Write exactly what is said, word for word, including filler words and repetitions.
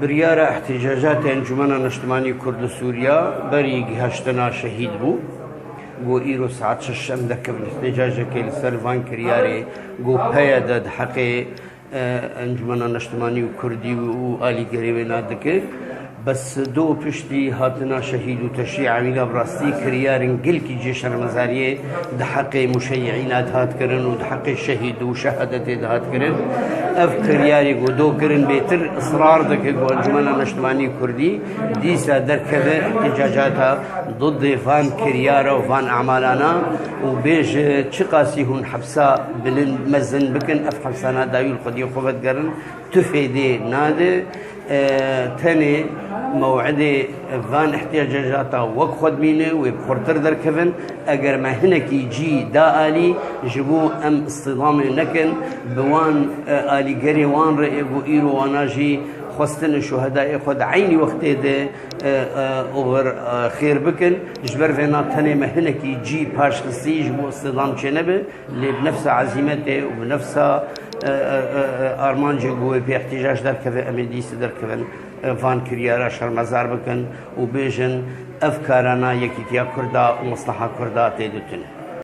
Biryara îhtîcacatê Encûmena Niştimanî Kurd li Sûriya berî gihaştina şehîd bû. Ku îro saet şeş em derkevin îhtîcacekê li ser van kiryarê ku P Y D di heqê, e, Encûmena Niştimanî û Kurdî û alîgerê wê na dike. Bes do piştî hatina şehîd û teşrî emîla bi rastî kiryarên gelkî cê şermezariyê di heqê muşeyyiîna dihat kirin û di heqê şehîd û şehadetê dihat kirin. Ev kiryarê ku do kirin bêtir israr dike ku Encûmena Niştimanî Kurdî dîsa derkeve îhtîcacata didê van kiryara û van emalana û bêje çiqasî hûn hepsa bilind mezin bikin, ev hepsa nadawî li xwediyê xwe vedigerin, tu fêdê nade. E, tenê mew'idê van îhtiyacata wek xwe dimîne, wê bi xurtir derkevin. Eger me hinekî cî da alî, ji bo em îstîdamê nekin, bi wan, e, alîgerê wan re ê ku îro wana jî xwestin û şuhedayê xwe di eynî wextê de, e, e, oxir, e, xêr bikin. Ji ber vêna tenê me hinekî cî paş xistî ji bo îstîdam çênebe. Lê bi nefsa ezîmetê û bi nefsa, e, e, e, e, armancê ku wê pê îhtîcac derkeve, em ê dîsa derkevin, e, van kiryara şermezar bikin û bêjin, ev karana yekîtiya Kurda û mesleha Kurda tê de tune.